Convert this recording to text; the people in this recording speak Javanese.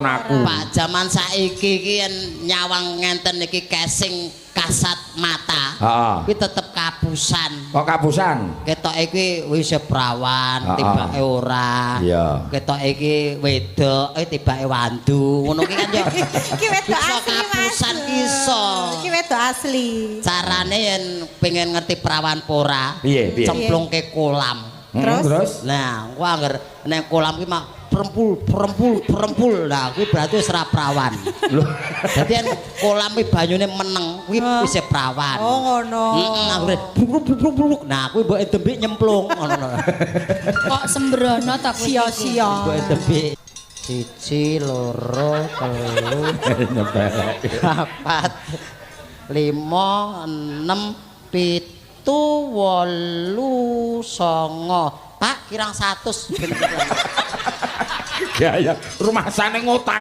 Aku. Pak, jaman saiki iki yen nyawang ngenten iki casing kasat mata. Heeh. Kuwi tetep kapusan. Kok kapusan? Ketoke kuwi wis prawan, tibake ora. Iya. Ketoke iki wedok, eh tibake wandu. Ngono ki kan yo. Iki wedok Iso asli, Mas. Kapusan ki iso. Iki wedok asli. Carane yen pengen ngerti prawan pora, Piye, piye? Cemplungke kolam. Terus? Terus? Nah, engko angger nang kolam ki mak prempul, prempul, prempul. Nah, kuwi berarti wis ora prawan. Lho. Dadi yen kolam kuwi banyune meneng, kuwi wis prawan. Oh, ngono. Heeh, anggere bruk bruk bruk bruk. Nah, kuwi mbok dembik nyemplung ngono lho. Kok sembrono ta kowe iki? Sia-sia. Mbok dembik. 1, 2, 3, Nyepelek. 4, 5, 6, 7, 8, 9. Pak, kirang 100. Gaya rumasane ngutang.